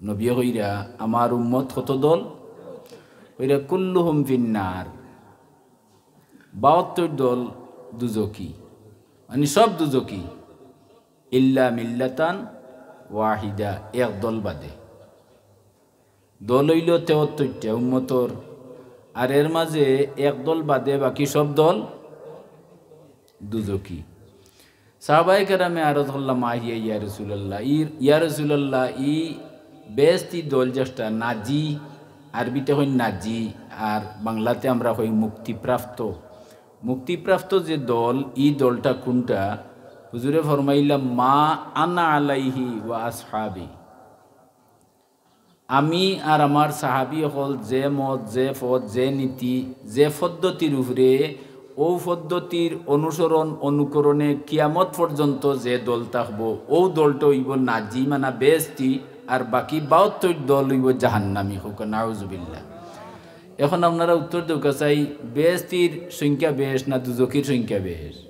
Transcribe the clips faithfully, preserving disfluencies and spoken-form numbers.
নবীয়ে কইরা, "আমার উম্মত কত দল?" কইরা, "কুল্লুহুম ফিন্নার।" বাহাত্তর দল দুজকি, মানে সব দুজকি। "ইল্লা মিল্লাতান ওয়াহিদা", এক দল বাদে। দল অইলো তেহাত্তরটা উম্মতর, আর এর মাঝে এক দল বাদে বাকি সব দল দুজকি। সাহাবায়ে কেরামে আরজ করলা, "মা হিয়া ইয়া রাসূলুল্লাহ?" ই, ইয়া রাসূলুল্লাহ, ই বেহেস্তি দল যেটা নাজি, আরবিতে কইন নাজি, আর বাংলাতে আমরা কই মুক্তিপ্রাপ্ত। মুক্তিপ্রাপ্ত যে দল, ই দলটা কুনটা? হুজুরে ফরমাইলা, "মা আনা আলাইহি ওয়া আসহাবি।" আমি আর আমার সাহাবী অকল যে মত, যে পথ, যে নীতি, যে পদ্ধতির উপরে, অউ পদ্ধতির অনুসরণ অনুকরণে কিয়ামত পর্যন্ত যে দল থাকবো, অউ দলটা অইবো নাজি, মানা বেহেস্তি, আর বাকি বাহাত্তর দল অইবো জাহান্নামী। কউক্কা নাউজুবিল্লাহ। এখন আপনারা উত্তর দেউক্কা চাই, বেহেস্তির সংখ্যা বেশ না দুজকির সংখ্যা বেশ?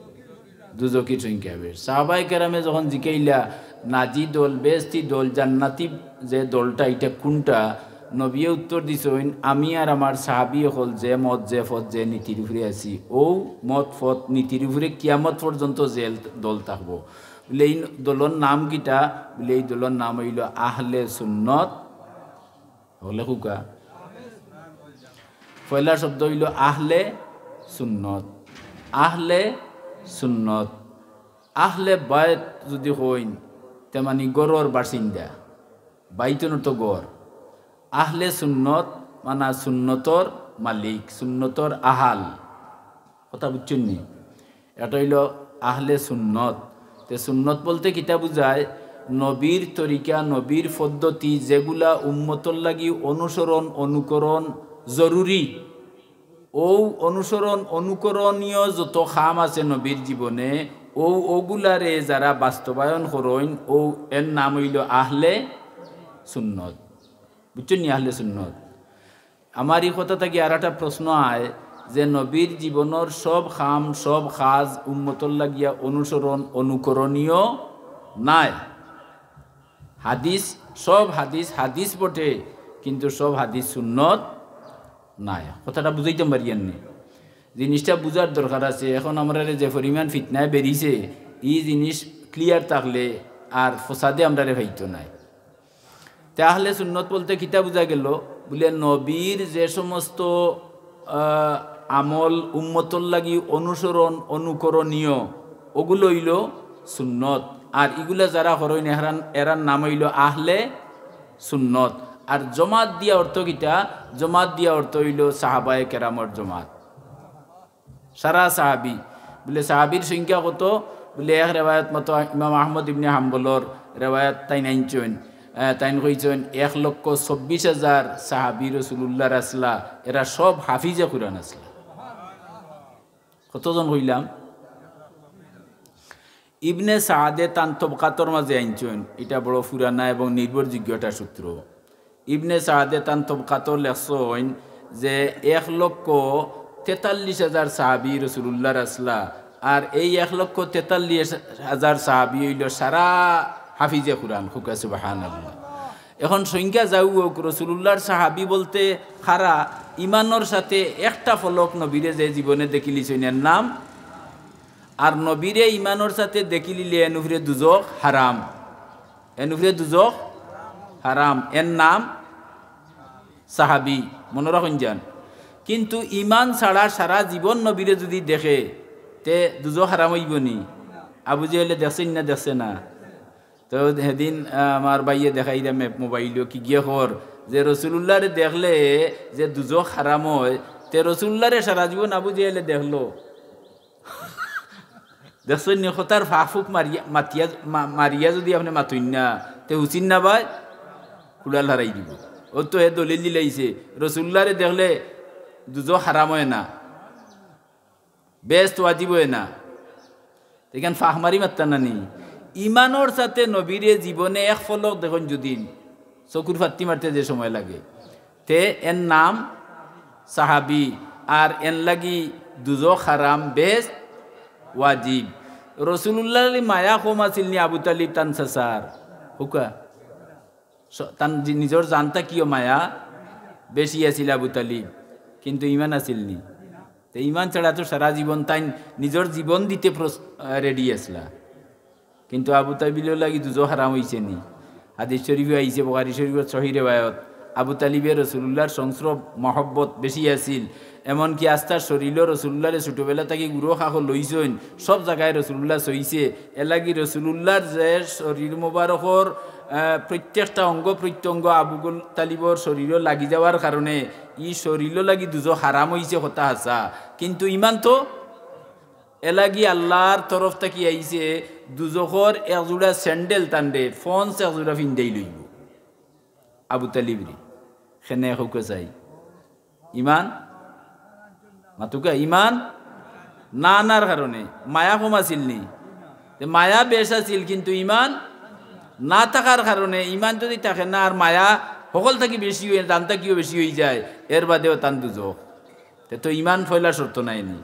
দুজকির সংখ্যা বেশ। সাহাবায়ে কেরামে যখন জিকাইলা, "নাজি দল, বেহেস্তি দল, জান্নাতি যে দলটা, ইটা কুনটা?" নবীয়ে উত্তর দিছইন, "আমি আর আমার সাহাবী অকল যে মত, যে পথ, যে নীতির উপরে আছি, অউ মত, পথ, নীতির উপরে কিয়ামত পর্যন্ত যে দল থাকবো।" বুলে, "ই দলর নাম কিতা?" বুলে, "ই দলর নাম অইলো আহলে সুন্নত।" হকলে কউক্কা। পয়লা শব্দ অইলো আহলে সুন্নত। আহলে সুন্নত। আহলে বায়ত যুদি কইন, তে মানি ঘরর বাসিন্দা। বাইতুন অর্থ ঘর। আহলে সুন্নত মানা সুন্নতর মালিক, সুন্নতর আহাল। কথা বুঝছইন নি? এটা অইলো আহলে সুন্নত। তে সুন্নত বলতে কিতা বুঝায়? নবীর তরিকা, নবীর পদ্ধতি, যেগুলা উম্মতর লাগি অনুসরণ, অনুকরণ জরুরি। অউ অনুসরণ, অনুকরণীয় যত কাম আছে নবীর জীবনে, অউ, অগুলারে যারা বাস্তবায়ন করইন, অউ এর নাম অইলো আহলে সুন্নত। বুঝছইন নি? আহলে সুন্নত। আমার ই কথা থাকি আর একটা প্রশ্ন আয় যে নবীর জীবনর সব কাম, সব কাজ উম্মতর লাগিয়া অনুসরণ, অনুকরণীয় নায়। হাদিস, সব হাদিস হাদিস বটে, কিন্তু সব হাদিস সুন্নত নায়। কথাটা বুঝাইতাম পারিয়ার নি? জিনিসটা বুঝার দরকার আছে। এখন আমরারে যে পরিমাণ ফিতনায় বেরিছে, ই জিনিস clear থাকলে আর ফসাদে আমরারে পাইতো নায়। তে আহলে সুন্নত বলতে কিতা বুঝা গেল? বুলে নবীর যে সমস্ত, আহ, আমল উম্মতর লাগি অনুসরণ, অনুকরণীয়, অগুলো অইলো সুন্নত। আর ইগুলা যারা করইন, এরার, এরার নাম অইলো আহলে সুন্নত। আর জমাত দিয়া অর্থ কিতা? জমাত দিয়া অর্থ অইলো সাহাবায়ে কেরামর জমাত। সারা সাহাবি। বুলে, সাহাবির সংখ্যা কত? বুলে, এক রেওয়ায়ত মতো ইমাম আহমদ ইবনে হাম্বলর রেওয়ায়ত তাইন আনছইন, আহ, তাইন কইছইন, এক লক্ষ চব্বিশ হাজার সাহাবি রসুলুল্লাহর আছলা, এরা সব হাফিজে কুরআন আছলা। কতজন কইলাম? ইবনে সাদে তান তবকাতর মাঝে আনছইন, ইটা বড় পুরানা এবং নির্ভরযোগ্য একটা সূত্র। ইবনে সাদে তান তবকাতর লেখছইন যে এক লক্ষ তেতাল্লিশ হাজার সাহাবি রসুলুল্লাহর আছলা, আর এই এক লক্ষ তেতাল্লিশ হাজার সাহাবি অইলো সারা হাফিজে কুরআন। কউক্কা সুবহানাল্লাহ। এখন সংখ্যা যাউ অউক, রসুলুল্লাহর সাহাবি বলতে কারা? ইমানর সাথে একটা ফলক নবীরে যে জীবনে দেখিলিছইন, এর নাম। আর নবীরে ইমানর সাথে দেখিলিলে এন উপরে দুজখ হারাম। এন উপরে দুজখ হারাম। এর নাম সাহাবি। মনো রাখইন যান। কিন্তু ইমান ছাড়া সারা জীবন নবীরে যুদি দেখে, তে দুজখ হারাম অইবো নি? আবু জেহেলে দেখছইন না, দেখছে না? তো হেদিন, আহ, আমার ভাইয়ে দেখাইরা map মোবাইলো, কিগিয়ে কর যে রসুলুল্লাহরে দেখলে যে দুজখ হারাম অয়, তে রসুলুল্লাহরে সারা জীবন আবু জেহেলে দেখলো। দেখছইন নি, কথার ফাফুক মারিয়া, মাতিয়া, মা-, মারিয়া যুদি আপনে মাতইন না, তে হুচিন না ভাই, কুড়াল হারাই দিবো। অউ তো হে দলিল দিলাইছে, রসুলুল্লাহরে দেখলে দুজখ হারাম অয় না, বেহেস্ত ওয়াজিব অয় না। ইখান ফাহ মারি মাততা না নি? ইমানর সাথে নবীরে জীবনে এক ফলক দেখইন যুদি, চকুর ফাত্তি মারতে যে সময় লাগে, তে এর নাম সাহাবি, আর এর লাগি দুজখ হারাম, বেহেস্ত ওয়াজিব। রসুলুল্লাহর মায়া কম আছিল নি আবু তালিব তান চাচার? কউক্কা। স-, তান জি-, নিজর জান থাকিও মায়া বেশি আছিল আবু তালিব, কিন্তু ইমান আছিল নি। তে ইমান ছাড়া তো সারা জীবন তাইন নিজর জীবন দিতে প্রস-, আহ, রেডি আছলা। কিন্তু আবু তালিবর লাগি দুজখ হারাম অইছে নি। হাদিস শরীফে আইছে, বুখারী শরীফর সহি রেওয়ায়ত, আবু তালিবে রসুলুল্লাহর সংস্রব মহব্বত বেশি আছিল, এমনকি আস্তা শরীরও রসুলুল্লাহরে ছোটবেলা থাকি গুরু খাখো লইছইন, সব জাগায় রসুলুল্লাহ সইছে। এলাগি রসুলুল্লাহর যে শরীর মোবারকর, আহ, প্রত্যেকটা অঙ্গ প্রত্যঙ্গ আবু গুল-, তালিবর শরীরও লাগি যাওয়ার কারণে ই শরীরও লাগি দুজখ হারাম অইছে, কথা হাছা। কিন্তু ইমান তো এলাগি আল্লাহর তরফ থাকি আইছে, দুজখর এক জোড়া স্যান্ডেল তানরে, ফন্স এক জোড়া ফিন্দাই লইব। আবু তালিবরে, খেনে হউকে চাই। ইমান? মাতুকা, ইমান না আনার কারণে মায়া কম আছিল নি? তে মায়া বেশ আছিল, কিন্তু ইমান না থাকার কারণে, ইমান যদি থাকে না আর মায়া হকল থাকি বেশি অই, জান থাকিও বেশি অই যায়, এর বাদেও তান দুজখ। তে তো ইমান ফয়লা শর্ত নায় নি।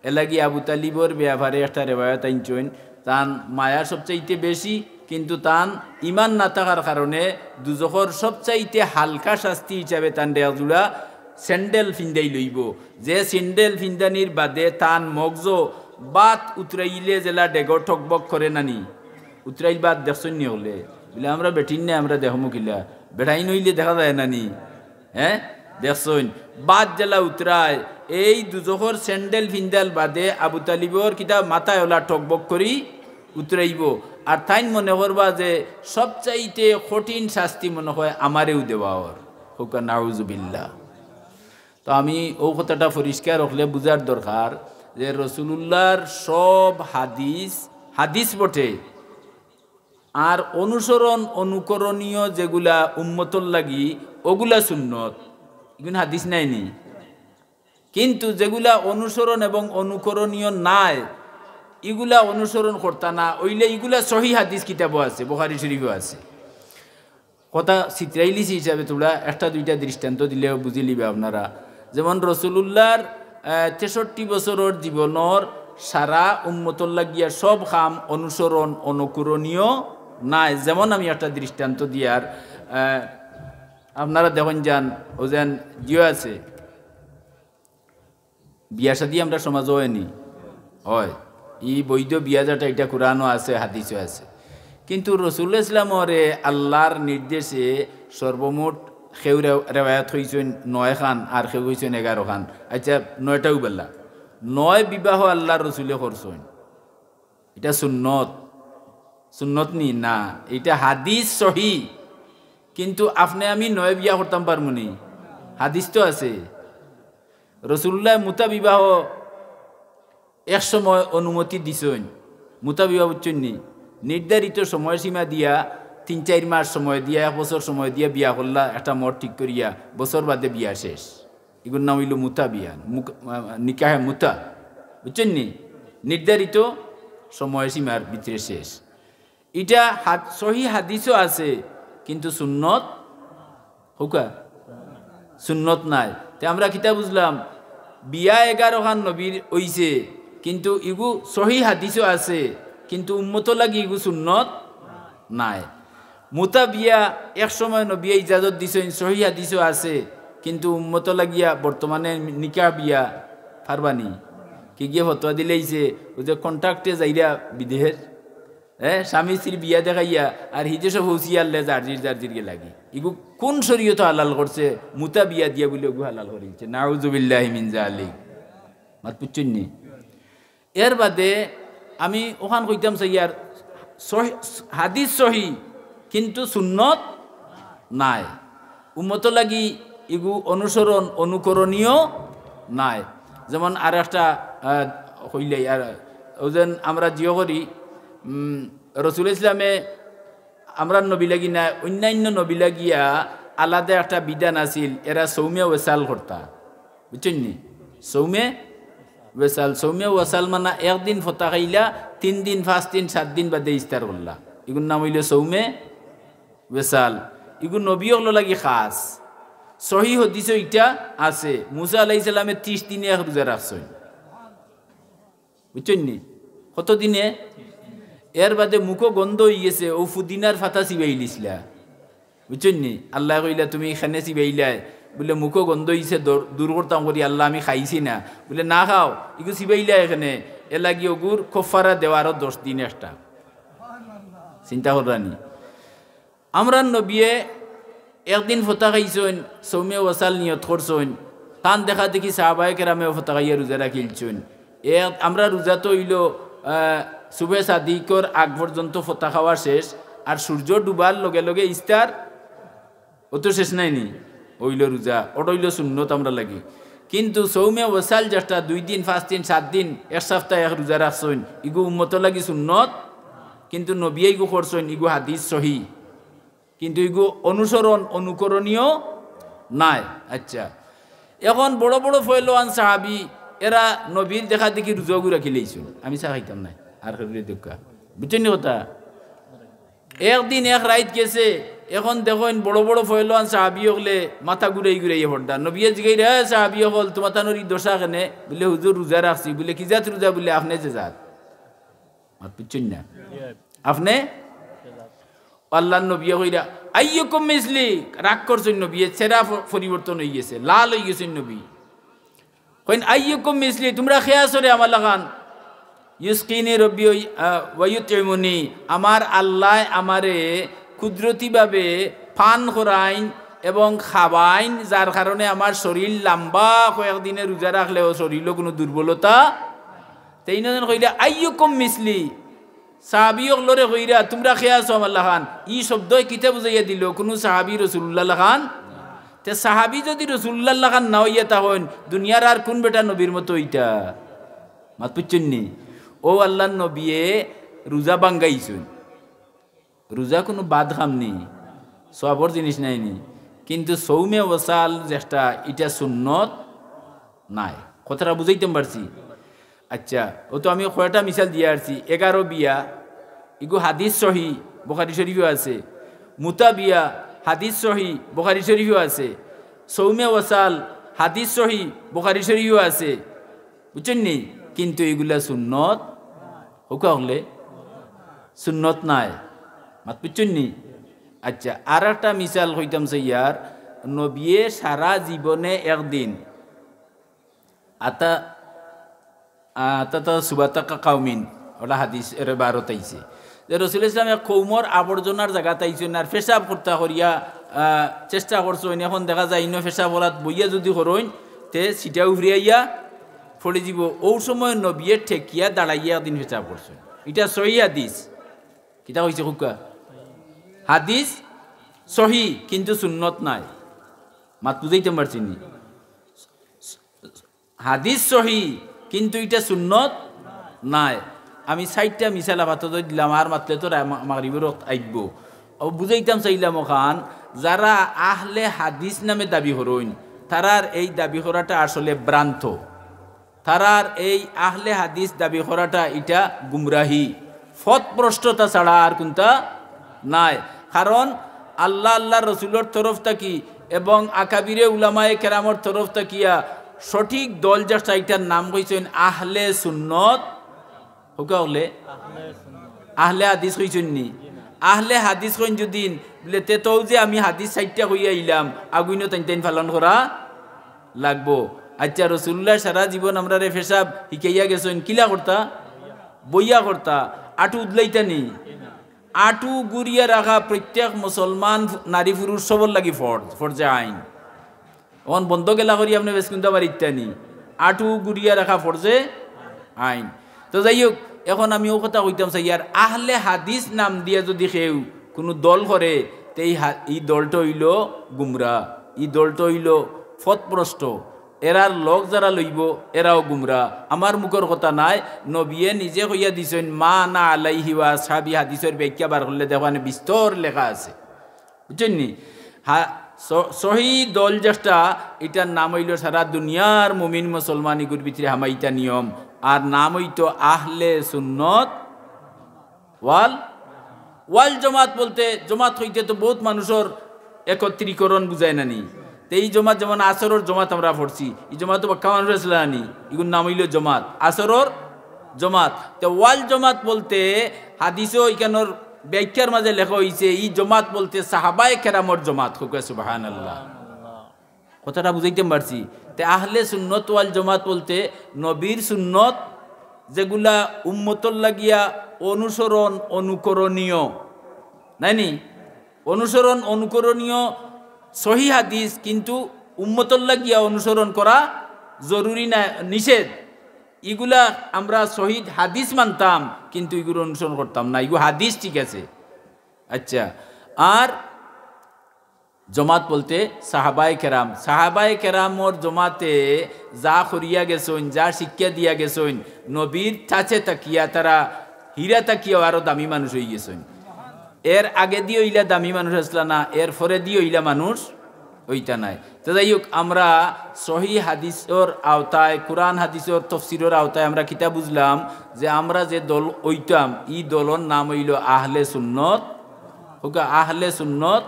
এলাগি আবু তালিবর ব্যাপারে একটা রেওয়ায়ত আনছইন, তান মায়া সবচাইতে বেশি, কিন্তু তান ইমান না থাকার কারণে দুজখর সবচাইতে হালকা শাস্তি হিসাবে তানরে এক জোড়া স্যান্ডেল ফিন্দাই লইব। যে স্যান্ডেল ফিন্দানির বাদে তান মগজো বাত উতরাইলে যেলা ডেগো ঠকবক করে না নি, উতরাইল বাত দেখছইন নি হকলে? বলে, "আমরা বেটিন না, আমরা দেখমু কিলা, বেটাইন অইলে দেখা যায় না নি।" হে, দেখছইন, বাত যেলা উতরায়, এই দুজখর স্যান্ডেল ফিন্দার বাদে আবু তালিবর কিতা মাথায় ওলা ঠকবক করি উতরাইব। আর তাইন মনে করবা যে সবচাইতে কঠিন শাস্তি মনে হয় আমারেউ দেওয়া অর। কউক্কা নাউজুবিল্লাহ। তো আমি অউ কথাটা পরিষ্কার হকলে বুঝার দরকার যে রসুলুল্লাহর সব হাদিস, হাদিস বটে, আর অনুসরণ অনুকরণীয় যেগুলা উম্মতর লাগি, ওগুলা সুন্নত, ইগুন হাদিস নায় নি। কিন্তু যেগুলা অনুসরণ এবং অনুকরণীয় নায়, ইগুলা অনুসরণ করতা না, অইলে ইগুলা সহি হাদিস কিতাবও আছে, বুখারী শরীফও আছে। কথা ছিতরাইলিছি হিসাবে তোমরা একটা দুইটা দৃষ্টান্ত দিলেও বুঝিলিবা আপনারা। যেমন রসুলুল্লাহর, আহ, তেষট্টি বছরর জীবনর সারা উম্মতর লাগিয়া সব কাম অনুসরণ অনুকরণীয় নায়। যেমন আমি একটা দৃষ্টান্ত দিয়ার, আহ, আপনারা দেখইন যান, ও যেন জিও আছে, বিয়া শাদী আমরার সমাজো অয় নি? অয়। ই বৈধ বিয়া যেটা, ইটা কোরআনও আছে, হাদিসও আছে। কিন্তু রসুল ইসলামরে আল্লাহর নির্দেশে সর্বমোট কেউ রে-, রেওয়ায়াত কইছইন নয় খান, আর কেউ কইছইন এগারো খান। আচ্ছা, নয়টাউ বেলা। নয় বিবাহ আল্লাহর রসুলে করছইন। ইটা সুন্নত? সুন্নত নি? না, ইটা হাদিস সহি। কিন্তু আপনে আমি নয় বিয়া করতাম পারমু নি? হাদিস তো আছে। রসুলুল্লাহ মুতা বিবাহ এক সময় অনুমতি দিছইন। মুতা বিবাহ বুঝছইন নি? নির্ধারিত সময়সীমা দিয়া, তিন চাইর মাস সময় দিয়া, এক বছর সময় দিয়া বিয়া করলা, একটা মত ঠিক করিয়া, বছর বাদে বিয়া শেষ। ইগুর নাম অইল মুতা বিয়া, মুক-, আহ, নিকাহে মুতা। বুঝছইন নি? নির্ধারিত সময়সীমার ভিতরে শেষ। ইটা হাদ-, সহি হাদিসও আছে, কিন্তু সুন্নত, কউক্কা, সুন্নত নায়। তে আমরা কিতা বুঝলাম? বিয়া এগারো খান নবীর অইছে, কিন্তু ইগু সহি হাদিসও আছে, কিন্তু উম্মতর লাগি ইগু সুন্নত নায়। মুতা বিয়া এক সময় নবিয়ে ইজাজত দিছইন, সহি হাদিসও আছে, কিন্তু উম্মতর লাগিয়া বর্তমানে নিকাহ বিয়া পারবা নি? কে গিয়ে ফতোয়া দিলাইছে, ওই যে কন্ট্রাক্টে যাইরা বিদেশ, হ্যাঁ, স্বামী স্ত্রী বিয়া দেখাইয়া আর হিদেশে পৌঁছিয়া আনলে জার্জির জার্জির গে লাগি। ইগু কোন শরীয়ত হালাল করছে? মুতা বিয়া দিয়া বলে ওগু হালাল করিলছে। নাউজুবিল্লাহি মিন জালিক। মাত বুঝছইন নি? এর বাদে আমি ওখান কইতাম চাইয়ার, সহি-, হাদিস সহি, কিন্তু সুন্নত নায়। উম্মতর লাগি ইগু অনুসরণ, অনুকরণীয় নায়। যেমন আর একটা, আহ, কইলাই, আর ও যেন আমরা জিও করি, উম, রসুল ইসলামে আমরার নবী লাগি না, অন্যান্য নবী লাগিয়া আলাদা একটা বিধান আছিল, এরা সৌমে ওয়েসাল করতা। বুঝছইন নি? সৌমে ওয়েসাল, সৌমে ওয়েসাল মানে একদিন ফতা খাইলা, তিন দিন, পাঁচ দিন, সাত দিন বাদে ইফতার করলা। ইগুর নাম অইল সৌমে ওয়েসাল। ইগু নবী অকলর লাগি খাস। সহি হাদিসও ইটা আছে। মুসা আলাইহিস সালামে তিরিশ দিনে এক রোজা রাখছইন। বুঝছইন নি? কত দিনে? এর বাদে মুখো গন্ধ অইগেছে, ও পুদিনার পাতা চিবাইলিছলা। বুঝছইন নি? আল্লায় কইলা, "তুমি কেনে চিবাইলায়?" বুলে, "মুখো গন্ধ অইছে, দর-, দূর করতাম করি, আল্লাহ, আমি খাইছি না।" বুলে, "না খাও, ইগু চিবাইলায় কেনে?" এরলাগি অগুর কফফারা দেওয়া আরো দশ দিন extra। চিন্তা কররা নি? আমরার নবিয়ে একদিন ফতা খাইছইন, সৌমে ওয়াসাল নিয়ত করছইন, তান দেখা দেখি সাহাবায়ে কেরামেও ফতা খাইয়া রোজা রাখিলছইন। এ, আমরা রোজা তো অইলো, আহ, সুবে সাদিকর আগ পর্যন্ত ফতা খাওয়া শেষ, আর সূর্য ডুবার লগে লগে ইস্তার, ও তো শেষ নায় নি, অইলো রোজা, ওটা অইলো সুন্নত আমরার লাগি। কিন্তু সৌমে ওয়াসাল যেটা দুই দিন, পাঁচ দিন, সাত দিন, এক সপ্তাহ এক রোজা রাখছইন, ইগু উম্মতর লাগি সুন্নত, কিন্তু নবিয়ে ইগু করছইন, ইগু হাদিস সহি। কিন্তু ইগু অনুসরণ, অনুকরণীয় নায়। আচ্ছা, এখন বড় বড় ফয়লোয়ান সাহাবি, এরা নবীর দেখা দেখি রোজাগু রাখিলাইছইন, আমি চা খাইতাম নায়, আর কেউরে দেউক্কা। বুঝছইন নি কথা? একদিন এক রাইত গেছে, এখন দেখইন বড় বড় ফয়লোয়ান সাহাবি অকলে মাথা ঘুরাই ঘুরাইয়া পড়তা। নবিয়ে জিগাইরা, "এ সাহাবি অকল, তুমাতানর ই দশা কেনে?" বুলে, "হুজুর, রোজা রাখছি।" বুলে, "কি জাত রোজা?" বুলে, "আপনে যে জাত।" মাত বুঝছইন না? আপনে? আল্লাহর নবিয়ে কইরা, "আইয়ুকুম মিসলি।" রাগ করছইন নবিয়ে, চেহারা প-, পরিবর্তন অইগেছে, লাল অইগেছইন নবী। কইন, "আইয়ুকুম মিসলি, তুমরা কে আছো রে আমার লাখান?" "ইউসকিনি রব্বি ওয়া-, আহ, ওয়া ইউতইমুনি।" আমার আল্লায় আমারে কুদরতিভাবে পান করাইন এবং খাবাইন, যার কারণে আমার শরীর লাম্বা কয়েকদিনে রোজা রাখলেও শরীরও কুনু দুর্বলতা। তে ইনজন কইরা, "আইয়ুকুম মিসলি।" সাহাবি অকলরে কইরা, "তুমরা কে আছো আমার লাখান?" ই শব্দয় কিতা বুঝাইয়া দিলো? কুনু সাহাবি রসুলুল্লাহর লাখান? তে সাহাবি যুদি রসুলুল্লাহর লাখান না অইয়া থাকইন, দুনিয়ার আর কুন বেটা নবীর মতো অইতা? মাত বুঝছইন নি? অউ আল্লাহর নবিয়ে রোজা ভাঙ্গাইছইন। রোজা কুনু বাদ কাম নি, সওয়াবর জিনিস নায় নি। কিন্তু সৌমে ওয়াসাল যেটা, ইটা সুন্নত নায়। কথাটা বুঝাইতাম পারছি? আচ্ছা, অউ তো আমি কয়টা মিসাল দিয়া আরছি। এগারো বিয়া, ইগু হাদিস সহি, বুখারী শরীফো আছে। মুতা বিয়া, হাদিস সহি, বুখারী শরীফো আছে। সৌমে ওয়াসাল, হাদিস সহি, বুখারী শরীফো আছে। বুঝছইন নি? কিন্তু ইগুলা সুন্নত, কউক্কা অকলে, সুন্নত নায়। মাত বুঝছইন নি? আচ্ছা, আর একটা মিসাল কইতাম চাইয়ার, নবিয়ে সারা জীবনে একদিন আতা, আতা তা সুবাতা কা কাউমিন, অলা হাদিসর এবারত আইছে যে রসুল ইসলাম এক কওমর আবর্জনার জাগাত আইছইন আর পেশাব করতা করিয়া, আহ, চেষ্টা করছইন। এখন দেখা যায় ইনো পেশাব করাত বইয়া যুদি করইন, তে ছিটা উফরিয়া পড়ি যিবো। অউ সময় নবিয়ে ঠেকিয়া দাঁড়াইয়া একদিন পেশাব করছইন। ইটা সহি হাদিস। কিতা কইছি কউক্কা? হাদিস সহি, কিন্তু সুন্নত নায়। মাত বুঝাইতাম পারছি নি? হাদিস সহি, কিন্তু ইটা সুন্নত নায়। আমি চাইরটা মিসাল আপাতত দিলাম, আর মাতলে তো রা-, মা-, মাগরিবর ওয়াক্ত আইবো। অউ বুঝাইতাম চাইলাম অখান, যারা আহলে হাদিস নামে দাবি করইন, তারার এই দাবি করাটা আসলে ভ্রান্ত। তারার এই আহলে হাদিস দাবি করাটা ইটা গুমরাহি, পথভ্রষ্টতা ছাড়া আর কুনটা নায়। কারণ আল্লাহ, আল্লাহর রসুলর তরফ থাকি এবং আকাবিরে উলামায়ে কেরামর তরফ থাকিয়া সঠিক দল যেটা, ইটার নাম কইছইন আহলে সুন্নত। কউক্কা অকলে? আহলে হাদিস কইছইন নি? আহলে হাদিস কইন যুদি, বুলে, তে তো যে আমি হাদিস চাইরটা কইয়া আইলাম, আগুইনো তাইন তাইন পালন করা লাগবো। আচ্ছা, রসুলুল্লায় সারা জীবন আমরারে পেশাব হিকাইয়া গেছইন, কিলা করতা? বইয়া করতা। আটু উদলাইতা নি? আটু গুরিয়া রাখা প্রত্যেক মুসলমান ফু-, নারী পুরুষ সবর লাগি ফরজ, ফরজে আইন। অখন বন্ধ গেলা করি আপনে বেশ কুনতা পারিতা নি? আটু গুরিয়া রাখা ফরজে আইন। তো যাই হোক, এখন আমি অউ কথা কইতাম চাইয়ার, আহলে হাদিস নাম দিয়া যুদি কেউ কুনু দল করে, তে ই হা-, ই দলটা অইলো গুমরা, ই দলটা অইলো পথভ্রষ্ট। এরার লগ যারা লইবো, এরাও গুমরা। আমার মুখর কথা নায়, নবিয়ে নিজে কইয়া দিছইন, "মা আনা আলাইহি ওয়া আসহাবি", হাদিসর ব্যাখ্যা বার করলে দেখবা নে বিস্তর লেখা আছে। বুঝছইন নি? হা-, স-, সহি দল যেটা, ইটার নাম অইলো সারা দুনিয়ার মুমিন মুসলমান ইগুর ভিতরে হামাইতা নিয়ম, আর নাম অইতো আহলে সুন্নত ওয়াল, ওয়াল জমাত। বলতে জমাত কইতে তো বউত মানুষর একত্রীকরণ বুঝায় না নি? তে ই জমাত যেমন আসরর জমাত আমরা পড়ছি, ই জমাত তো বাক্কা মানুষ আছলা না নি? ইগুর নাম অইলো জমাত, আসরর জমাত। তে ওয়াল জমাত বলতে হাদিসো ইখানর ব্যাখ্যার মাঝে লেখা অইছে, ই জমাত বলতে সাহাবায়ে কেরামর জমাত। কউক্কা সুবহানাল্লাহ। কথাটা বুঝাইতাম পারছি? তে আহলে সুন্নত ওয়াল জমাত বলতে নবীর সুন্নত, যেগুলা উম্মতর লাগিয়া অনুসরণ, অনুকরণীয়, নায়নি? অনুসরণ, অনুকরণীয় সহি হাদিস, কিন্তু উম্মতর লাগিয়া অনুসরণ করা জরুরি না, নিষেধ। ইগুলা আমরা সহি হাদিস মানতাম, কিন্তু ইগুলো অনুসরণ করতাম না। ইগু হাদিস ঠিক আছে। আচ্ছা, আর জমাত বলতে সাহাবায়ে কেরাম, সাহাবায়ে কেরামর জমাতে যা করিয়া গেছইন, যা শিক্ষা দিয়া গেছইন, নবীর টাচে থাকিয়া তারা হীরা থাকিয়াও আরো দামি মানুষ অইগেছইন। এর আগেদি অইলা দামি মানুষ আছলা না, এর পরেদি অইলা মানুষ অইতা নায়। তো যাই হোক, আমরা সহি হাদিসর আওতায়, কোরআন হাদিসর তফসিরর আওতায় আমরা কিতা বুঝলাম যে আমরা যে দল অইতাম, ই দলর নাম অইলো আহলে সুন্নত। কউক্কা আহলে সুন্নত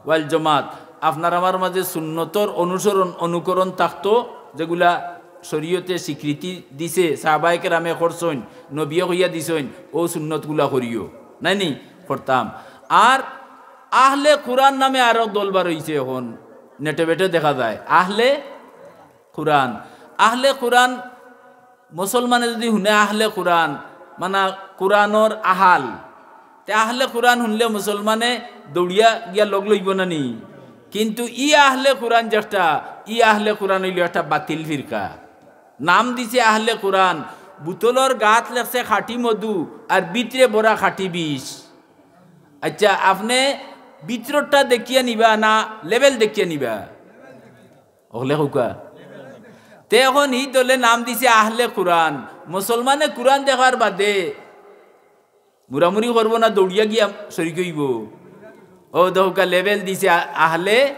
ওয়াল জমাত। আপনার আমার মাঝে সুন্নতর অনুসরণ, অনুকরণ থাকতো, যেগুলা শরীয়তে স্বীকৃতি দিছে, সাহাবায়ে কেরামে করছইন, নবীয়ে কইয়া দিছইন, অউ সুন্নতগুলা করিও, নায়নি? করতাম। আর আহলে কোরআন নামে আরো দল বার অইছে, অখন নেটে বেটে দেখা যায় আহলে কোরআন। আহলে কোরআন, মুসলমানে যুদি হুনে আহলে কোরআন, মানা কোরআনর আহাল, তে আহলে কোরআন হুনলে মুসলমানে দৌড়িয়া গিয়া লগ লইবো না নি? কিন্তু ই আহলে কোরআন যেটা, ই আহলে কোরআন অইলো একটা বাতিল ফিরকা। নাম দিছে আহলে কোরআন, বুতলর গাত লেখছে খাঁটি মধু আর ভিতরে ভরা খাঁটি বিষ। আচ্ছা, আপনে ভিতরটা দেখিয়া নিবা না লেবেল দেখিয়া নিবা? অকলে কউক্কা। তে অখন ই দলে নাম দিছে আহলে কোরআন। মুসলমানে কোরআন দেখার বাদে মুরামুরি করবো না, দৌড়িয়া গিয়া শরিক অইবো? অউ দেখউক্কা, লেবেল দিছে আ-, আহলে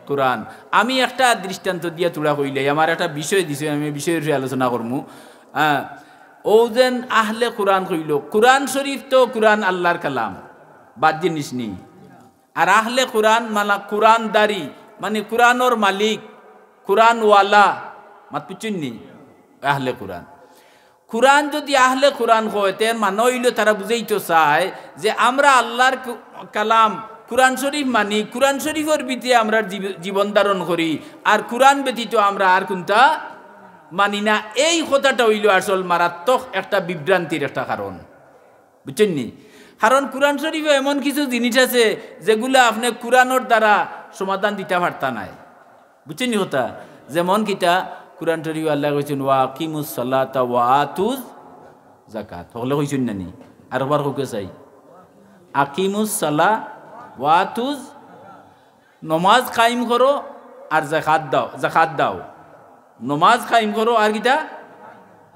কোরআন। আমি একটা দৃষ্টান্ত দিয়া থুড়া কইলাই, আমার একটা বিষয় দিছে, আমি বিষয়র উপরে আলোচনা করমু। হ্যাঁ, অউ যেন আহলে কোরআন কইলো, কোরআন শরীফ তো কোরআন আল্লার কালাম, বাদ জিনিস নি। আর আহলে কোরআন মানা কোরআনদারি, মানে কোরআনর মালিক, কোরআনওয়ালা, মাত বুঝছইন নি? আহলে কোরআন। কোরআন যুদি আহলে কোরআন কয়, তে এর মানে অইলো তারা বুঝাইতো চায় যে আমরা আল্লার ক-, কালাম কোরআন শরীফ মানি, কোরআন শরীফর ভিতরে আমরা জীব-, জীবন ধারণ করি, আর কোরআন ব্যতীত আমরা আর কুনটা মানি না। এই কথাটা অইলো আসল মারাত্মক একটা বিভ্রান্তির একটা কারণ। বুঝছইন নি? কারণ কোরআন শরীফে এমন কিছু জিনিস আছে যেগুলা আপনে কোরআনর দ্বারা সমাধান দিতা পারতা নায়। বুঝছইন নি কথা? যেমন কিতা কোরআন শরীফে আল্লায় কইছইন, "ওয়া আকিমুস সালাতা ওয়া আতুজ জাকাত।" অকলে কইছইন না নি? আরোবার কউক্কা চাই। "আকিমুস সালা ওয়া আতুজ", নমাজ কায়েম করো আর জাকাত দাও, জাকাত দাও। নমাজ কায়েম করো আর কিতা?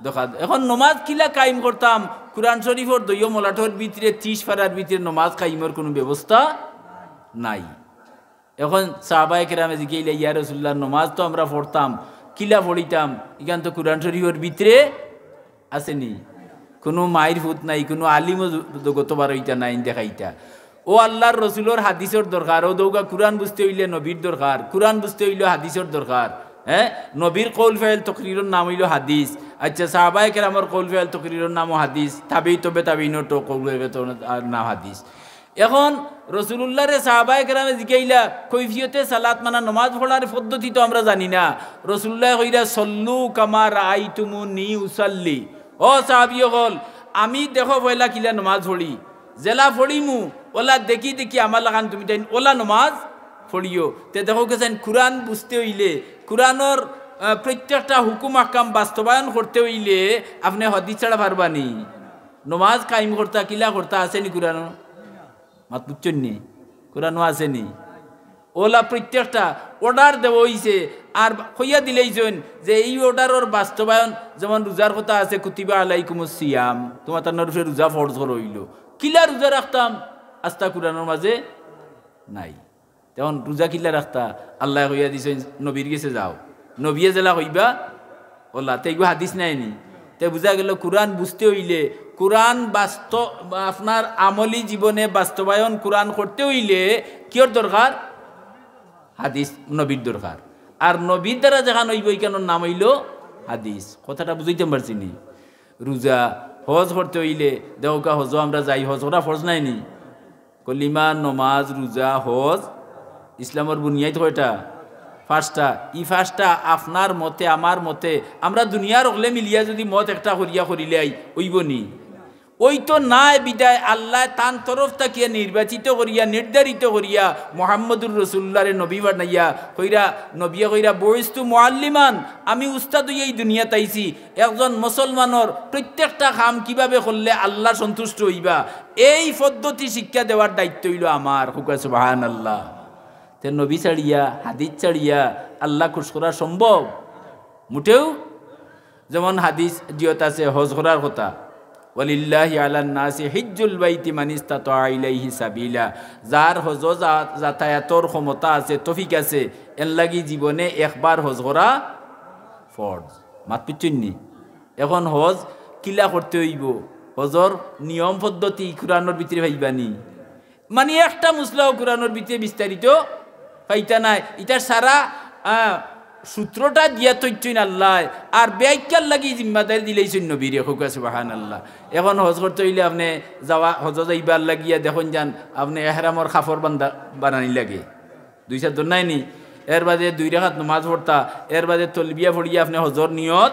জাকাত। অখন নমাজ কিলা কায়েম করতাম? কোরআন শরীফর দুইও মলাটর ভিতরে, ত্রিশ পারার ভিতরে নমাজ কায়েমর কুনু ব্যবস্থা নাই। অখন সাহাবায়ে কেরামে জিকাইলা, "ইয়া রাসুলুল্লাহ, নমাজ তো আমরা পড়তাম, কিলা পড়িতাম? ইখান তো কোরআন শরীফর ভিতরে আছে নি।" কুনু মাইর ফুত নাই, কুনু আলিমও জ-, জগতো বার অইতা নায়, ইন দেখাইতা। অউ আল্লার রসুলর হাদিসর দরকার, অউ দেখউক্কা কোরআন বুঝতে অইলে নবীর দরকার, কোরআন বুঝতে অইলে হাদিসর দরকার। হ্যাঁ, নবীর কৌল ফেল তকরিরর নাম অইলো হাদিস। আচ্ছা, সাহাবায়ে কেরামর কৌল ফেল তকরিরর নামও হাদিস, তাবেই তবে তাবেইনর তো কৌল ফেল তো-, আর নাম হাদিস। অখন রসুলুল্লারে সাহাবায়ে কেরামে জিকাইলা, কৈফিয়তে সালাত মানা নমাজ পড়ার পদ্ধতি তো আমরা জানি না। রসুলুল্লায় কইরা, "সল্লু কামা রাআইতুমুনি উসাল্লি।" ও সাহাবি অকল, আমি দেখো পয়লা কিলা নমাজ পড়ি, যেলা পড়িমু, অলা দেখি দেখি আমার লাখান তুমি তাইন অলা নমাজ পড়িও। তে দেখউক্কা চাইন, কোরআন বুঝতে অইলে, কোরআনর, আহ, প্রত্যেকটা হুকুম আহকাম বাস্তবায়ন করতে অইলে আপনে হাদিস ছাড়া পারবা নি? নমাজ কায়েম করতা, কিলা করতা, আছে নি কোরআনো? মাত বুঝছইন নি? কোরআনো আছে নি? অলা প্রত্যেকটা order দেওয়া অইছে, আর কইয়া দিলাইছইন যে ই orderর বাস্তবায়ন, যেমন রোজার কথা আছে, "কুতিবা আলাইকুমুস সিয়াম", তুমাতানর উপরে রোজা ফরজ করা অইলো। কিলা রোজা রাখতাম? আস্তা কোরআনর মাঝে নাই। তখন রোজা কিলা রাখতা? আল্লায় কইয়া দিছইন, নবীর গেছে যাও, নবিয়ে যেলা কইবা, অলা, তে ইগু হাদিস নায় নি? তে বুঝা গেল, কোরআন বুঝতে অইলে, কোরআন বাস্ত-, আপনার আমলি জীবনে বাস্তবায়ন কোরআন করতে অইলে কিওর দরকার? হাদিস, নবীর দরকার। আর নবীর দ্বারা যেখান অইবো, ইখানর নাম অইলো হাদিস। কথাটা বুঝাইতাম পারছি নি? রোজা, হজ করতে অইলে, দেখউক্কা হজো আমরা যাই, হজ করা ফরজ নায় নি? কলিমা, নমাজ, রুজা, হজ, ইসলামর বুনিয়াদ কয়টা? পাঁচটা। ই পাঁচটা আপনার মতে, আমার মতে, আমরা দুনিয়ার অকলে মিলিয়া যুদি মত একটা করিয়া করিলাই, অইবো নি? অইতো নায়। বিদায় আল্লায় তান তরফ থাকিয়া নির্বাচিত করিয়া, নির্ধারিত করিয়া, মুহাম্মদুর রাসূলুল্লাহরে নবী বানাইয়া কইরা, নবিয়ে কইরা, "বুইস্তু মুআল্লিমান", আমি উস্তাদ অইয়া ই দুনিয়াত আইছি। একজন মুসলমানর প্রত্যেকটা কাম কিভাবে করলে আল্লাহ সন্তুষ্ট অইবা, এই পদ্ধতি শিক্ষা দেওয়ার দায়িত্ব অইলো আমার। কউক্কা সুবহানাল্লাহ। তে নবী ছাড়িয়া, হাদিস ছাড়িয়া আল্লাহ খুশ করা সম্ভব? মুটেও। যেমন হাদিস দিয়ত আছে হজ করার কথা, "ওয়ালিল্লাহি আলান নাসি হিজ্জুল বাইতি মানিস্তাতা ইলাইহি সাবিলা", যার হজ যা-, যাতায়াতর ক্ষমতা আছে, তৌফিক আছে, এর লাগি জীবনে একবার হজ করা ফরজ। মাত বুঝছইন নি? এখন হজ কিলা করতে অইবো? হজর নিয়ম পদ্ধতি কুরআনর ভিতরে পাইবা নি? মানে একটা মসলাও কুরআনর ভিতরে বিস্তারিত পাইতা নায়। ইটার সারা, আহ, সূত্রটা দিয়া থইছইন আল্লায়, আর ব্যাখ্যার লাগি জিম্মাদারি দিলাইছইন নবীরে। কউক্কা সুবহানাল্লাহ। এখন হজ করতে অইলে আপনে যাওয়া, হজ যাইবার লাগিয়া দেখইন যান, আপনে এহরামর কাপড় বান্দা, বানানি লাগে। দুই চাইর ধর নাই নি? এর বাদে দুই রাকাত নমাজ পড়তা, এর বাদে তলবিয়া পড়িয়া আপনে হজর নিয়ত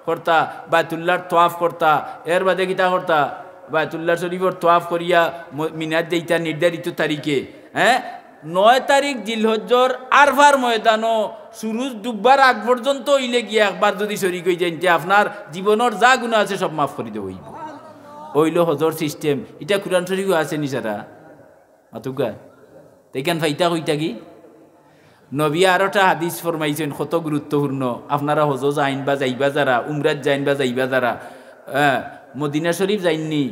করতা, বায়তুল্লাহর তোয়াফ করতা, এর বাদে কিতা করতা? বায়তুল্লাহ শরীফর তোয়াফ করিয়া ম-, মিনাত যাইতা নির্ধারিত তারিখে, হ্যাঁ? নয় তারিখ জিলহজ্জর আরফার ময়দানো সুরুজ ডুববার আগ পর্যন্ত অইলে গিয়া একবার যুদি শরিক অইযাইন, তে আপনার জীবনর যা গুনা আছে সব মাফ করি দেওয়া অইবো। অইলো হজর system, ইটা কুরআন শরিফো আছে নি সারা? মাতউক্কা। তে ইখান পাইতা কই থাকি? নবীয়ে আরোটা হাদিস ফরমাইছইন, কত গুরুত্বপূর্ণ। আপনারা হজো যাইন বা যাইবা যারা, উমরাত যাইন বা যাইবা যারা, আহ, মদিনা শরীফ যাইন নি?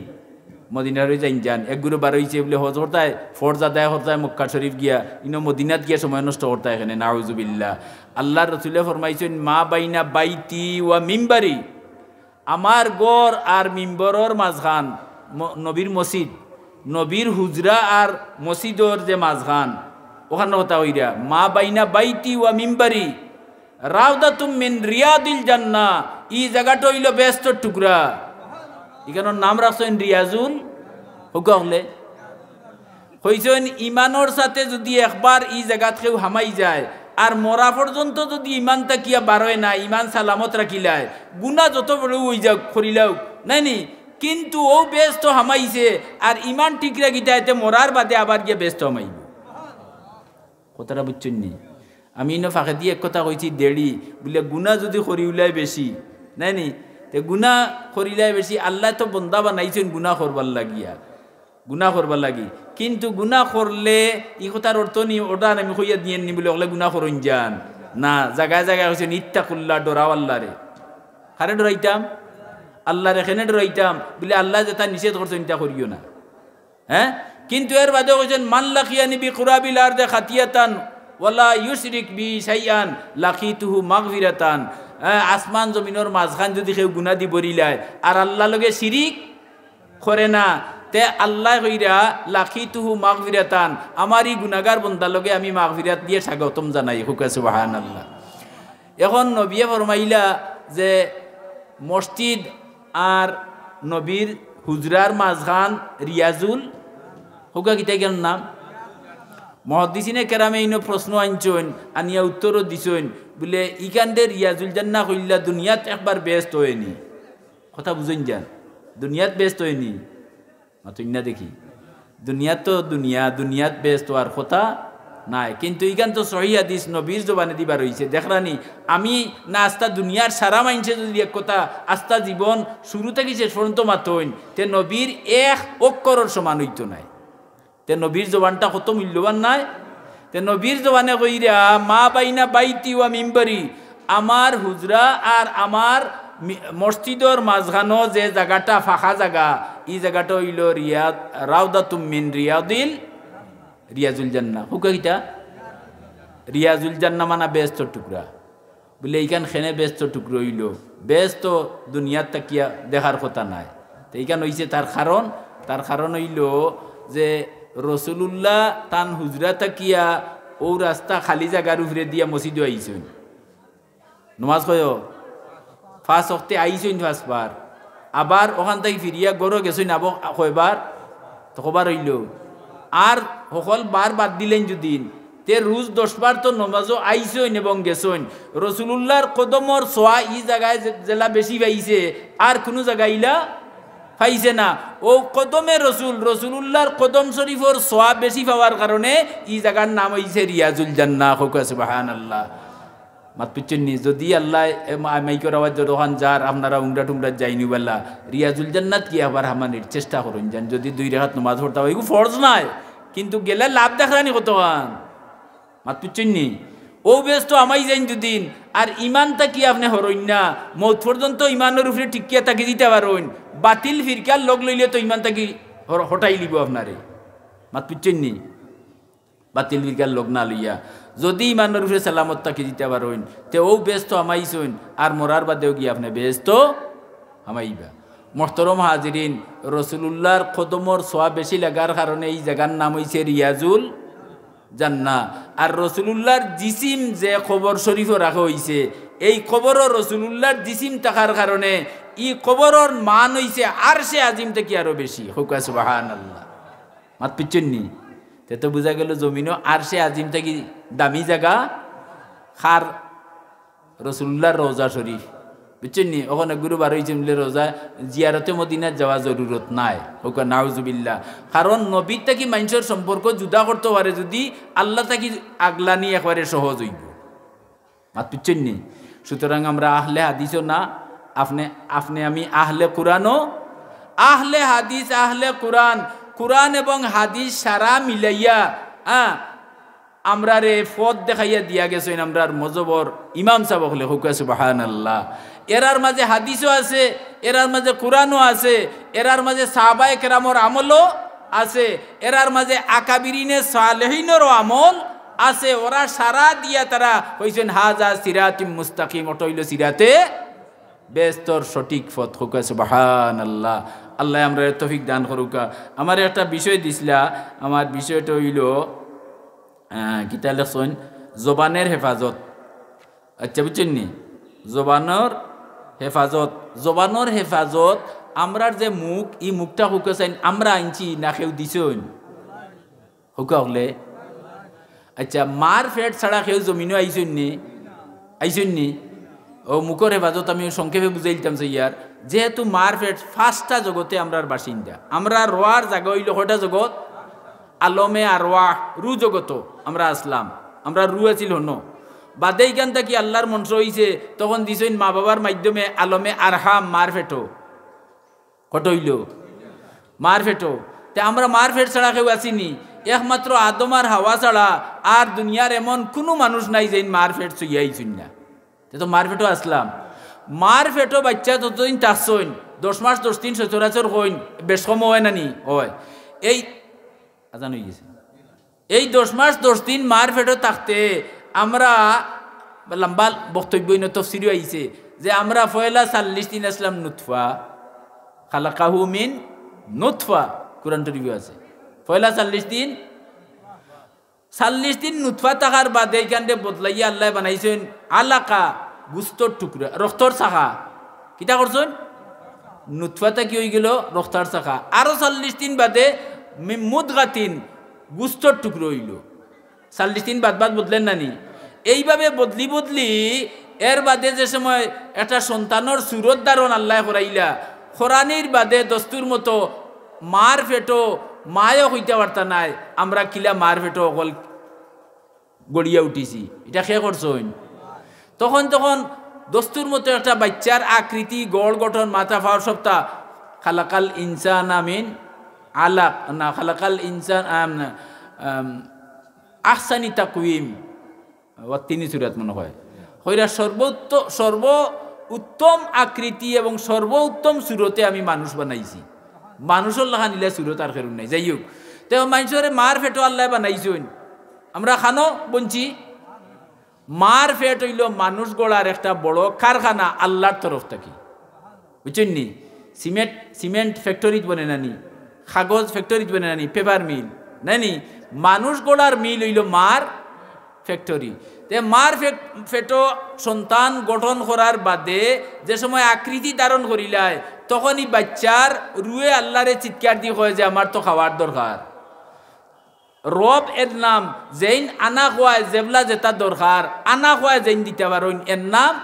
মদিনা শরীফ যাইন যান। এক গুরু বার অইছে বুলে হজ করতায়, ফরজ আদায় করতায় মক্কা শরীফ গিয়া, ইনো মদিনাত গিয়া সময় নষ্ট করতায় কেনে, নাউজুবিল্লাহ। আল্লার রসুলে ফরমাইছইন, "মা বাইনা বাইতি ওয়া মিম্বারি", আমার ঘর আর মিম্বরর মাঝখান, ম-, নবীর মসজিদ, নবীর হুজরা আর মসজিদর যে মাঝখান, অখানর কথা কইরা, "মা বাইনা বাইতি ওয়া মিম্বারি রাউদাতুম মিন রিয়াদিল জান্নাহ", ই জাগাটা অইলো বেহেস্তর টুকরা। ইখানর নাম রাখছইন রিয়াজুল, কউক্কা অকলে। কইছইন, ইমানর সাথে যুদি একবার ই জাগাত কেউ হামাই যায়, আর মরা পর্যন্ত যুদি ইমান থাকিয়া বারয় না, ইমান সালামত রাখিলায়, গুনা যত বড়উ অইযাউক, করিলাউক, নায় নি? কিন্তু অউ বেহেস্তো হামাইছে, আর ইমান ঠিক রাখিতা, এতে মরার বাদে আবার গিয়া বেহেস্তো হামাইবো। কথাটা বুঝছইন নি? আমি ইনো ফাঁকেদি এক কথা কইছি, দেড়ি, বুলে গুনা যুদি করিউলায় বেশি, নায় নি? তে গুনা করিলায় বেশি, আল্লায় তো বন্দা বানাইছইন গুনা করবার লাগিয়া। গুনা করবার লাগি। কিন্তু গুনা করলে ই কথার অর্থ নি, অটা আমি কইয়া দিয়ার নি বুলে অকলে গুনা করইন যান। না, জাগায় জাগায় কইছইন, "ইত্তাকুল্লাহ, ডরাও আল্লারে।" কারে ডরাইতাম? আল্লারে। কেনে ডরাইতাম? বুলে আল্লায় যেটা নিষেধ করছইন, ইটা করিও না। হ্যাঁ? কিন্তু এর বাদেও কইছইন, "মান লাকিয়ানি বিকুরাবিল আরদি খাতিয়াতান ওয়ালা ইউশরিক বি শাইআন লাকিতুহু মাগফিরাতান।" হ্যাঁ, আসমান জমিনর মাঝখান যুদি কেউ গুনা দি ভরিলায়, আর আল্লার লগে শিরিক করে না, তে আল্লায় কইরা, "লাকিতুহু মাগফিরাতান", আমার ই গুনাগার বন্দার লগে আমি মাগফিরাত দিয়া স্বাগতম জানাই। কউক্কা সুবহানাল্লাহ। এখন নবিয়ে ফরমাইলা যে মসজিদ আর নবীর হুজরার মাঝখান রিয়াজুল, কউক্কা কিতা ইখানর নাম? মুহাদ্দিসিনে কেরামে ইনো প্রশ্ন আনছইন, আনিয়া উত্তরও দিছইন, বুলে, "ইখানরে রিয়াজুল জান্নাহ কইলা দুনিয়াত একবার বেহেস্ত অয়নি।" কথা বুঝইন যান, দুনিয়াত বেহেস্ত অয়নি। মাতইন না দেখি। দুনিয়াত তো দুনিয়া, দুনিয়াত বেহেস্ত অওয়ার কথা নায়। কিন্তু ইখান তো সহি হাদিস নবীর জবানেদি বার অইছে। দেখরানি, আমি না আস্তা দুনিয়ার সারা মাইনষে যুদি এক কথা আস্তা জীবন শুরু থাকি শেষ পর্যন্ত মাতইন, তে নবীর এক অক্ষরর সমান অইতো নায়। তে নবীর জবানটা কত মূল্যবান নায়? তে নবীর জবানে কইরা, "মা বাইনা বাইতি ওয়া মিম্বরি", আমার হুজরা আর আমার মি-, মসজিদর মাঝখানো যে জাগাটা ফাঁকা জাগা, ই জাগাটা অইলো রিয়াদ, রাউদাতুম মিন রিয়াদিল, রিয়াজুল জান্নাহ। কউক্কা কিতা? রিয়াজুল জান্নাহ মানা বেহেস্তর টুকরা। বুলে, "ইখান কেনে বেহেস্তর টুকরা অইলো? বেহেস্ত দুনিয়াত থাকিয়া দেখার কথা নায়।" তে ইখান অইছে তার কারণ, তার কারণ অইলো যে রসুলুল্লাহ তান হুজরা থাকিয়া অউ রাস্তা খালি জাগার উপরেদিয়া মসজিদো আইছইন। নমাজ কয়? পাঁচ অক্তে আইছইন পাঁচবার। আবার অখান থাকি ফিরিয়া ঘরো গেছইন আবো কয়বার? তে কয়বার অইলো? আর হকল বার বাদ দিলাইন যুদি, তে রুজ দশ বার তো নমাজো আইছইন এবং গেছইন। রসুলুল্লাহর কদমর ছোয়া ই জাগায় যে-, যেলা বেশি পাইছে, আর কুনু জাগায় ইলা পাইছে না। অউ কদমে রসুল, রসুলুল্লাহর কদম শরীফর ছোয়া বেশি পাওয়ার কারণে ই জাগার নাম অইছে রিয়াজুল জান্নাহ। কউক্কা সুবহানাল্লাহ। মাত বুঝছইন নি? যুদি আল্লায়, এ, মা-, মাইকর আওয়াজ যতখান যার, আপনারা উমরা টুমরা যাইন নি বালা, রিয়াজুল জান্নাত গিয়া আবার হামানির চেষ্টা করইন যান। যুদি দুই রেকাত নমাজ পড়তা অয়, ইগু ফরজ নায়, কিন্তু গেলে লাভ দেখরা নি কতখান। মাত বুঝছইন নি? অউ বেহেস্তো হামাই যাইন যুদি, আর ইমান থাকি আপনে হরইন না, মউত পর্যন্ত ইমানর উপরে টিকিয়া থাকি দিতা পারইন, বাতিল ফিরকার লগ লইলে তো ইমান থাকি হর-, হটাইলিবো আপনারে। মাত বুঝছইন নি? বাতিল ফিরকার লগ না লইয়া যুদি ইমানর উপরে সালামত থাকি দিতা পারইন, তে অউ বেহেস্তো হামাইছইন, আর মরার বাদেও গিয়া আপনে বেহেস্তো হামাইবা। মোহতরম হাজিরিন, রসুলুল্লাহর কদমর ছোয়া বেশি লাগার কারণে ই জাগার নাম অইছে রিয়াজুল জান্নাহ। আর রসুলুল্লাহর জিসিম যে কবর শরীফো রাখা অইছে, এই কবরো রসুলুল্লাহর জিসিম থাকার কারণে ই কবরর মান অইছে আরশে আজিম থাকি আরো বেশি। কউক্কা সুবহানাল্লাহ। মাত বুঝছইন নি? তে তো বুঝা গেল জমিনো আরশে আজিম থাকি দামি জাগা কার? রসুলুল্লাহর রওজা শরীফ। বুঝছইন নি? অখন গুরু বার অইছে বুলে রওজা, জিয়ারতে মদিনাত যাওয়া জরুরত নাই। কউক্কা নাউজুবিল্লাহ। কারণ নবীর থাকি মানষর সম্পর্ক জুদা করতো পারে যুদি, আল্লাহ থাকি আগলানি একবারে সহজ অইবো। মাত বুঝছইন নি? সুতরাং আমরা আহলে হাদিসও না, আপনে, আপনে আমি আহলে কোরআনও। আহলে হাদিস, আহলে কোরআন, কোরআন এবং হাদিস সারা মিলাইয়া, হ্যাঁ, আমরারে পথ দেখাইয়া দিয়া গেছইন আমরার মজহবর ইমাম সাব অকলে। কউক্কা সুবহানাল্লাহ। এরার মাঝে হাদিসও আছে, এরার মাঝে কোরআনও আছে, এরার মাঝে সাহাবায়ে কেরামর আমলও আছে, এরার মাঝে আকাবিরিনে সালেহিনরও আমল আছে। ওরা সারা দিয়া তারা কইছইন, "হাজা সিরাতি মুস্তাকিম", অটা অইলো সিরাতে বেহেস্তর সঠিক পথ। কউক্কা সুবহানাল্লাহ। আল্লায় আমরারে তৌফিক দান করউক্কা। আমারে একটা বিষয় দিছলা, আমার বিষয়টা অইলো, আহ, কিতা লেখছইন, জবানের হেফাজত। আচ্ছা, বুঝছইন নি? জবানর হেফাজত, জবানর হেফাজত, আমরার যে মুখ, ই মুখটা কউক্কা চাইন, আমরা আনছি না কেউ দিছইন? কউক্কা অকলে। আচ্ছা, মার পেট ছাড়া কেউ জমিনো আইছইন নি? আইছইন নি? অউ মুখর হেফাজত আমি সংক্ষেপে বুঝাইলিতাম চাইয়ার। যেহেতু মার পেট পাঁচটা জগতে আমরার বাসিন্দা, আমরার রওয়ার জাগা অইলো কয়টা জগত? আলমে আরওয়াহ, রুহ জগতো আমরা আছলাম, আমরার রুহ আছিল হনো। বাদে ইখান থাকি আল্লার মনশা অইছে, তখন দিছইন মা-বাবার মাধ্যমে আলমে আরহাম, মার পেটো। কয়টা অইলো? মার পেটো। তে আমরা মার পেট ছাড়া কেউ আছি নি? একমাত্র আদম আর হাওয়া ছাড়া আর দুনিয়ার এমন কুনু মানুষ নাই যেইন মার পেট ছুইয়া আইছইন না। তে তো মার পেটো আছলাম। মার পেটো বাইচ্চা যতদিন থাকছইন, দশ মাস দশ দিন সচরাচর কইন, বেশ কম অয় না নি? অয়। এই আজান অইগেছে। এই দশ মাস দশ দিন মার পেটো থাকতে আমরা লম্বা বক্তব্য অইন, তফসিরও আইছে যে আমরা পয়লা চল্লিশ দিন আছলাম নুতফা, খালাকাহু মিন নুতফা, কুরআন শরীফো আছে। পয়লা চল্লিশ দিন, চল্লিশ দিন নুতফা থাকার বাদে ইখানরে বদলাইয়া আল্লায় বানাইছইন আলাকা, গুস্তর টুকরা, রক্তর চাকা। কিতা করছইন? নুতফা থাকি অইগেলো রক্তর চাকা। আরো চল্লিশ দিন বাদে মি-, মুদগাতিন, গুস্তর টুকরা অইলো। চল্লিশ দিন বাদ বাদ বদলের না নি? এইভাবে বদলি বদলি এর বাদে যে সময় একটা সন্তানর সুরত ধারণ আল্লায় করাইলা, করানির বাদে দস্তুর মতো মার পেটো মায়ও কইতা পারতা নায়, আমরা কিলা মার পেটো অকল গড়িয়া উঠিছি, ইটা কে করছইন? তখন, তখন দস্তুর মতো একটা বাইচ্চার আকৃতি, গড় গঠন, মাথা, পাও সবতা, খালাকাল ইনসানা মিন আলাক, না, খালাকাল ইনসান, আম, আম, আহসানি তাকওয়িম, ওয়া তিনি সুরাত মনে অয়। কইরা সর্বোত্ত-, সর্ব উত্তম আকৃতি এবং সর্ব উত্তম সুরতে আমি মানুষ বানাইছি। মানুষর লাখান ইলা সুরত আর কেউর নাই। যাই হোক, তে মানষরে মার পেটো আল্লায় বানাইছইন। আমরা খানো বনছি। মার পেট অইলো মানুষ গড়ার একটা বড় কারখানা আল্লার তরফ থাকি। বুঝছইন নি? সিমেন্ট, সিমেন্ট factory-ত বনে না নি? কাগজ factory-ত বনে না নি? Paper mill, না নি? মানুষ গড়ার mill অইলো মার factory। তে মার পেট-, পেটো সন্তান গঠন করার বাদে যে সময় আকৃতি ধারণ করিলায়, তখনই বাইচ্চার রুহে আল্লারে চিৎকার দি কয় যে, "আমার তো খাওয়ার দরকার।" রব এর নাম, যেইন আনা খোয়ায় যেবলা যেতা দরকার, আনা খোয়ায় যেইন দিতা পারইন, এর নাম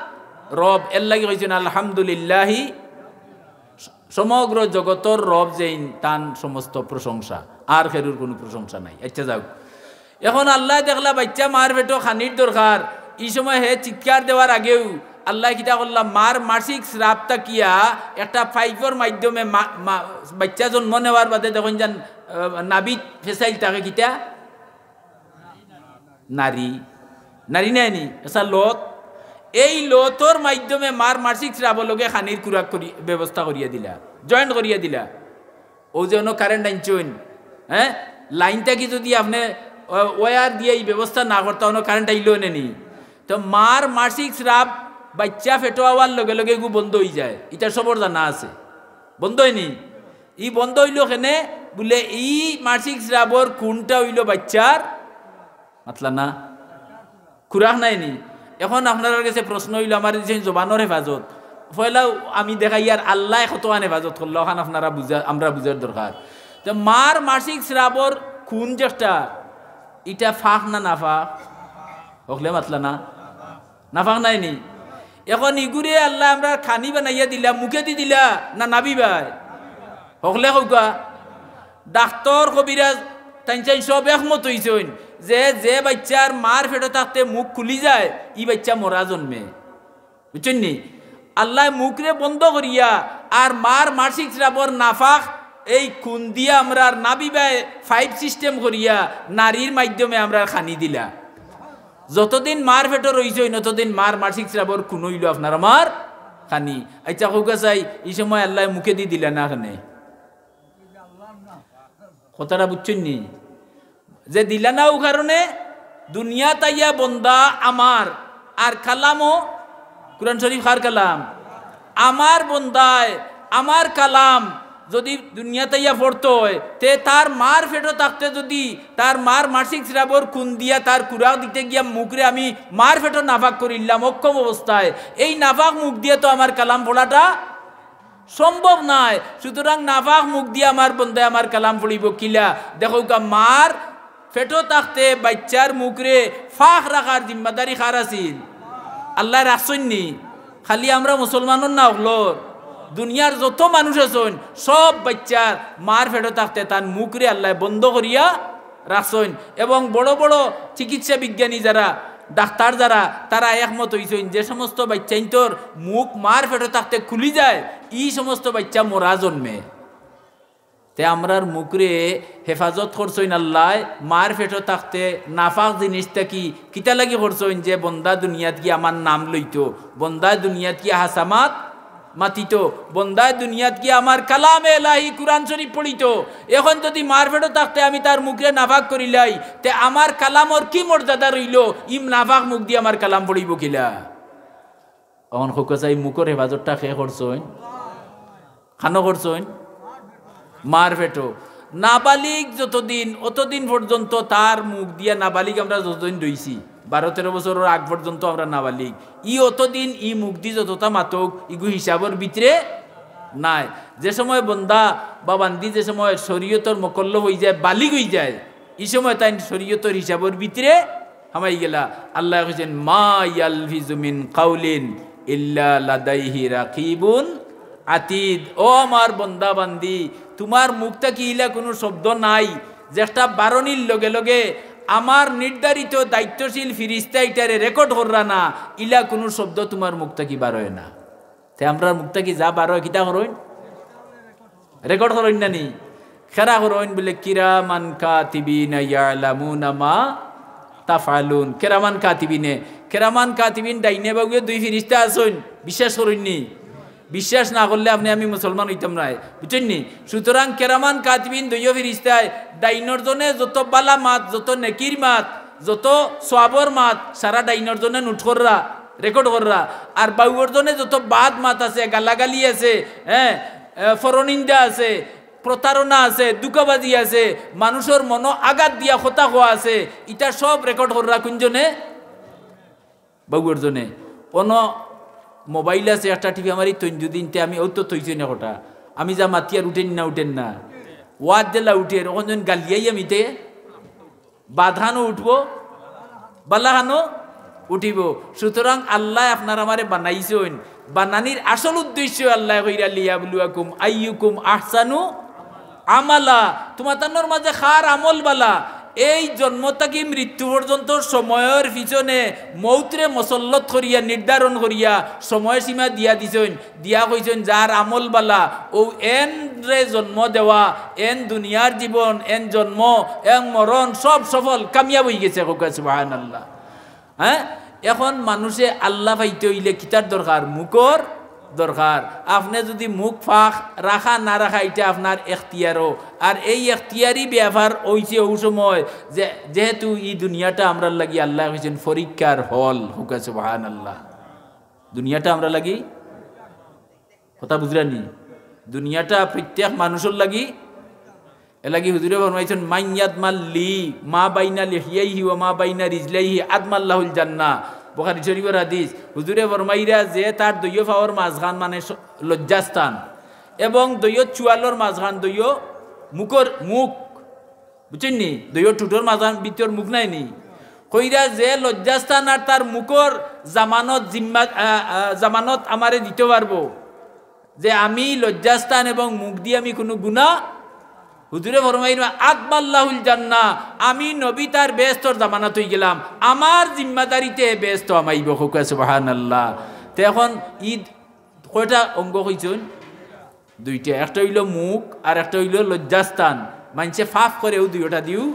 রব। এর লাগি কইছইন আলহামদুলিল্লাহি, সমগ্র জগতর রব যেইন, তান সমস্ত প্রশংসা, আর কেউর কুনু প্রশংসা নাই। আচ্ছা, যাউক। এখন আল্লায় দেখলা বাইচ্চা মার পেটো খানির দরকার, ই সময় হে চিৎকার দেওয়ার আগেউ আল্লায় কিতা করলা, মার মাসিক স্রাব থাকিয়া একটা পাইপর মাধ্যমে মা-, মা-, বাইচ্চা জন্ম নেওয়ার বাদে দেখইন যান, আহ, নাভিত ফেসাইল থাকে কিতা? নাড়ি, নাড়ি নায় নি, এসা লত। এই লতর মাধ্যমে মার মাসিক স্রাবর লগে খানির খুরাক করি, ব্যবস্থা করিয়া দিলা, joint করিয়া দিলা। অউ যে অনো current আনছইন, হ্যাঁ, লাইন থাকি যুদি আপনে, আহ, wire দিয়া ই ব্যবস্থা না করতা, অনো current আইলো নে নি। তো মার মাসিক স্রাব বাইচ্চা পেটো আওয়ার লগে লগে ইগু বন্ধ অইযায়, ইতা সবর জানা আছে, বন্ধ অয়নি। ই বন্ধ অইলো কেনে? বুলে ই মাসিক স্রাবর খুনটা অইলো বাইচ্চার, মাতলা না, খুরাক নায় নি। এখন আপনারার গেছে প্রশ্ন অইলো, আমার যে জবানর হেফাজত, পয়লাউ আমি দেখাইয়ার আল্লায় কতখান হেফাজত করলা, অখান আপনারা বুঝা, আমরা বুঝার দরকার। তো মার মাসিক স্রাবর খুন যেটা, ইটা পাক না নাপাক? হকলে মাতলা না, নাপাক নায় নি? এখন ইগুরে আল্লায় আমরার খানি বানাইয়া দিলা, মুখেদি দিলা না নাভি বায়? হকলে কউক্কা। ডাক্তর, কবিরাজ, তাইন চাইন সব একমত অইছইন যে, যে বাইচ্চার মার পেটো থাকতে মুখ খুলি যায়, ই বাইচ্চা মরা জন্মে। বুঝছইন নি? আল্লায় মুখরে বন্ধ করিয়া আর মার মাসিক স্রাবর নাপাক এই খুন দিয়া আমরার নাভি বায় pipe system করিয়া নাড়ির মাধ্যমে আমরার খানি দিলা। যতদিন মার পেটো রইছইন, অতদিন মার মাসিক স্রাবর খুন অইলো আপনার আমার খানি। আচ্ছা, কউক্কা চাই, ই সময় আল্লায় মুখেদি দিলা না কেনে? কথাটা বুঝছইন নি? যে দিলা না অউ কারণে দুনিয়াত আইয়া বন্দা আমার, আর কালামও কোরআন শরীফ কার কালাম? আমার বন্দায়, আমার কালাম যুদি দুনিয়াত আইয়া পড়তো অয়, তে তার মার পেটো থাকতে যুদি তার মার মাসিক স্রাবর খুন দিয়া তার খুরাক দিতে গিয়া মুখরে আমি মার পেটো নাপাক করিলাম অক্ষম অবস্থায়, এই নাপাক মুখ দিয়া তো আমার কালাম পড়াটা সম্ভব নায়। সুতরাং নাপাক মুখ দিয়া আমার বন্দায় আমার কালাম পড়িবো কিলা? দেখউক্কা, মার পেটো থাকতে বাইচ্চার মুখরে পাক রাখার জিম্মাদারি কার আছিল? আল্লায় রাখছইন নি? খালি আমরা মুসলমানর না, হকলর। দুনিয়ার যত মানুষ আছইন, সব বাইচ্চার মার পেটো থাকতে তান মুখরে আল্লায় বন্ধ করিয়া রাখছইন। এবং বড় বড় চিকিৎসা বিজ্ঞানী যারা, ডাক্তার যারা, তারা একমত অইছইন যে সমস্ত বাইচ্চাইন্তর মুখ মার পেটো থাকতে খুলি যায়, ই সমস্ত বাইচ্চা মরা জন্মে। তে আমরার মুখরে হেফাজত করছইন আল্লায়, মার পেটো থাকতে নাপাক জিনিস থাকি। কিতা লাগি করছইন? যে বন্দা দুনিয়াত গিয়া আমার নাম লইতো, বন্দায় দুনিয়াত গিয়া হাছা মাত মাতিতো, বন্দায় দুনিয়াত গিয়া আমার কালামে এলাহি কোরআন শরীফ পড়িতো। এখন যুদি মার পেটো থাকতে আমি তার মুখরে নাপাক করিলাই, তে আমার কালামর কি মর্যাদা রইলো? ই নাপাক মুখ দি আমার কালাম পড়িবো কিলা? অখন কউক্কা চাই, মুখর হেফাজতটা কে করছইন? কানো করছইন? মার পেটো। নাবালিগ যতদিন, অতদিন পর্যন্ত তার মুখ দিয়া, নাবালিগ আমরা যতদিন রইছি, বারো তেরো বছরর আগ পর্যন্ত আমরা নাবালিগ, ই অতদিন ই মুখ দি যততা মাতউক, ইগু হিসাবর ভিতরে নাই। যে সময় বন্দা বা বান্দি যে সময় শরীয়তর মোকাল্লাফ অইযায়, বালিগ অইযায়, ই সময় তাইন শরীয়তর হিসাবর ভিতরে হামাই গেলা। আল্লায় কইছইন, "মা ইয়ালফিজু মিন কাউলিন ইল্লা লাদাইহি রাকিবুন আতিদ।" ও আমার বন্দা বান্দি, তুমার মুখ থাকি ইলা কুনু শব্দ নাই, যেটা বারনির লগে লগে আমার নির্ধারিত দায়িত্বশীল ফিরিস্তা ইটারে record কররা না, ইলা কুনু শব্দ তুমার মুখ থাকি বারয় না। তে আমরার মুখ থাকি যা বারয়, কিতা করইন? Record করইন না নি? কেরা করইন? বুলে, "কিরামান কাতিবিনা ইয়ালামুনা মা তাফআলুন।" কেরামান কাতিবিনে, কেরামান কাতিবিন ডাইনে বাউয়ে দুই ফিরিস্তা আছইন, বিশ্বাস করইন নি? বিশ্বাস না করলে আপনে আমি মুসলমান অইতাম নায়, বুঝছইন নি? সুতরাং কেরামান কাতিবিন দুইও ফিরিস্তায় ডাইনর জনে যত বালা মাত, যত নেকির মাত, যত সওয়াবর মাত, সারা ডাইনর জনে note কররা, record কররা। আর বাউর জনে যত বাদ মাত আছে, গালাগালি আছে, হ্যাঁ, এ, পরনিন্দা আছে, প্রতারণা আছে, ধুকাবাজি আছে, মানুষর মনো আঘাত দিয়া কথা কওয়া আছে, ইতা সব record কররা কুনজনে? বাউর জনে। অনো mobile আছে, একটা টিপা মারি থইন দুদিন, তে আমি অউ তো থইছি না কথা। আমি যা মাতিয়ার উঠের না, উঠের না। ওয়াজ যেলা উঠের, অখন যেন গালিয়াই আমি তে বাদ খানো উঠবো, বালা খানো উঠিবো। সুতরাং আল্লায় আপনার আমারে বানাইছইন, বানানির আসল উদ্দেশ্য আল্লায় কইরা, "লিয়াবলুয়াকুম আইয়ুকুম আহসানু আমালা।" তুমাতানর মাঝে কার আমল বালা। এই জন্ম থাকি মৃত্যু পর্যন্ত সময়র পিছনে মৌতরে মুসল্লত করিয়া, নির্ধারণ করিয়া সময়সীমা দিয়া দিছইন। দিয়া কইছইন, "যার আমল বালা, অউ এনরে জন্ম দেওয়া, এন দুনিয়ার জীবন, এন জন্ম, এন মরণ, সব সফল, কামিয়াব অইগেছে।" কউক্কা সুবহানাল্লাহ। হ্যাঁ, এখন মানুষে আল্লাহ পাইতে অইলে কিতার দরকার? মুখর দরকার। আপনে যুদি মুখ পাক রাখা না রাখা, ইটা আপনার এখতিয়ারও। আর এই এখতিয়ারি ব্যাপার অইছে অউ সময় যে, যেহেতু ই দুনিয়াটা আমরার লাগি আল্লায় কইছইন পরীক্ষার হল। কউক্কা সুবহানাল্লাহ। দুনিয়াটা আমরার লাগি, কথা বুঝরা নি? দুনিয়াটা প্রত্যেক মানুষর লাগি। এরলাগি হুজুরে ফরমাইছইন, "মান ইয়াদমান লি মা বাইনা লিহিয়াইহি ওয়া মা বাইনা রিজলাইহি আদমান লাহুল জান্নাহ।" বুখারী শরীফর হাদিস। হুজুরে ফরমাইরা যে তার দুইও পাওর মাঝখান মানে স-, লজ্জাস্থান এবং দুইও চুয়ালর মাঝখান, দুইও মুখর মুখ, বুঝছইন নি? দুইও ঠুটর মাঝখান ভিতর মুখ নাই নি? কইরা যে লজ্জাস্থান আর তার মুখর জামানত জিম্মা, আ, আ, জামানত আমারে দিতো পারবো যে আমি লজ্জাস্থান এবং মুখ দি আমি কুনু গুনা, হুজুরে ফরমাইরা, "আদমান লাহুল জান্নাহ, আমি নবী তার বেহেস্তর জামানত অইগেলাম, আমার জিম্মাদারিতে বেহেস্তো হামাইবো।" কউক্কা সুবহানাল্লাহ। তে এখন ই কয়টা অঙ্গ কইছইন? দুইটা, একটা অইলো মুখ আর একটা অইলো লজ্জাস্থান। মানষে পাপ করে অউ দুইওটা দিও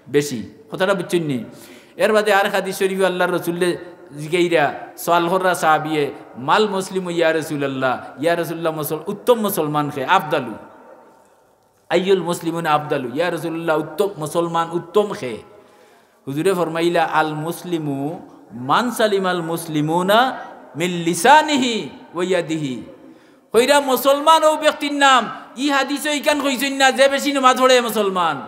বেশি। কথাটা বুঝছইন নি? এরবাদে আরেক হাদিস শরীফো আল্লার রসুলরে জিগাইরা, সওয়াল কররা সাহাবিয়ে, "মাল মুসলিমু ইয়া রাসূলুল্লাহ?" ইয়া রাসূলুল্লাহ, মুসল-, উত্তম মুসলমান কে, আফদালু। আইয়ুল মুসলিমিনা আফদালু, ইয়া রাসূলুল্লাহ, উত্তম মুসলমান উত্তম কে? হুজুরে ফরমাইলা, "আল মুসলিমু মান সালিমাল মুসলিমুনা মিন লিসানিহি ওয়া ইয়াদিহি।" কইরা মুসলমান অউ ব্যক্তির নাম, ই হাদিসো ইখান কইছইন না, যে বেশি নমাজ পড়ে মুসলমান,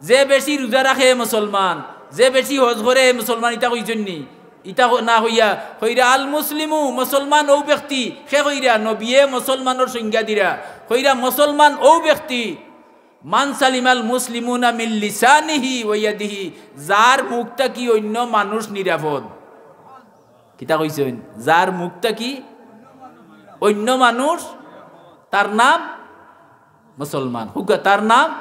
যে বেশি রোজা রাখে মুসলমান, যে বেশি হজ করে মুসলমান, ইতা কইছইন নি? ইতা ক-, না কইয়া, কইরা, "আল মুসলিমু", মুসলমান অউ ব্যক্তি। কে কইরা? নবিয়ে মুসলমানর সংজ্ঞা দিরা। কইরা, "মুসলমান অউ ব্যক্তি, মান সালিমাল মুসলিমুনা মিন লিসানিহি ওয়া ইয়াদিহি", যার মুখ থাকি অইন্য মানুষ নিরাপদ। কিতা কইছইন? যার মুখ থাকি অইন্য মানুষ, তার নাম মুসলমান। কউক্কা, তার নাম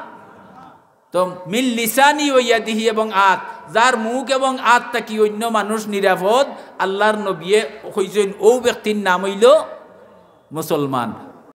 তো মিন লিসানি ওয়া ইয়াদিহি, এবং আত, যার মুখ এবং আত থাকি অইন্য মানুষ নিরাপদ, আল্লার নবিয়ে কইছইন, অউ ব্যক্তির নাম অইলো মুসলমান।